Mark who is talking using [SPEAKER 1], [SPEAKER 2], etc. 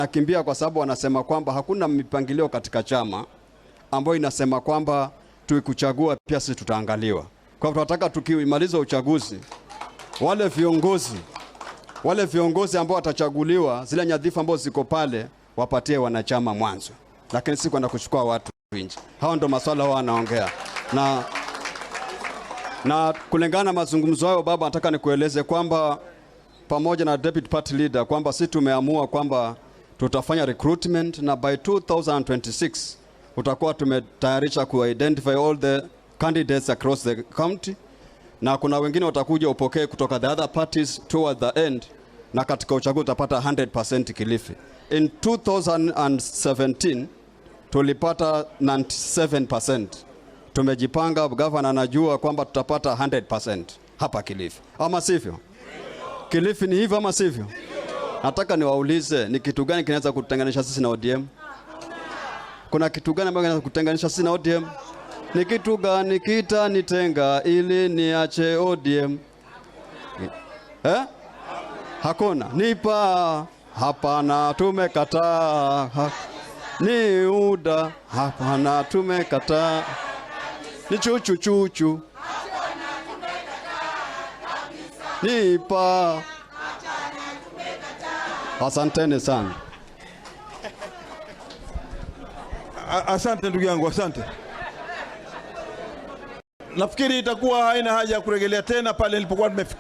[SPEAKER 1] Wanakimbia kwa sababu wanasema kwamba hakuna mipangilio katika chama ambayo inasema kwamba tukikuchagua pia sisi tutaangaliwa. Kwa hivyo tunataka tukimaliza uchaguzi, wale viongozi ambao watachaguliwa, zile nyadhifa ambazo ziko pale wapatie wanachama mwanzo, lakini si kwenda kuchukua watu nje. Hao ndo maswala wao wanaongea na kulingana na mazungumzo hayo, baba, nataka nikueleze kwamba pamoja na deputy party leader kwamba sisi tumeamua kwamba tutafanya recruitment na by 2026 utakuwa tumetayarisha ku identify all the candidates across the county, na kuna wengine watakuja upokee kutoka the other parties toward the end, na katika uchaguzi utapata 100% Kilifi. In 2017 tulipata 97%. Tumejipanga, governor anajua kwamba tutapata 100% hapa Kilifi, ama sivyo? Kilifi ni hivyo ama sivyo? Nataka niwaulize, ni kitu gani kinaweza kutenganisha sisi na ODM? Kuna kitu gani ambacho kinaweza kutenganisha sisi na ODM? Ni kitu gani kitanitenga ili niache ODM? Eh? Hakuna. Nipa, hapana, tumekataa. Ni UDA, hapana, tumekataa. Ni chuchu chuchu. Nipa. Asanteni sana.
[SPEAKER 2] Asante ndugu yangu, asante. Nafikiri itakuwa haina haja ya kurejelea tena pale nilipokuwa nimefikia.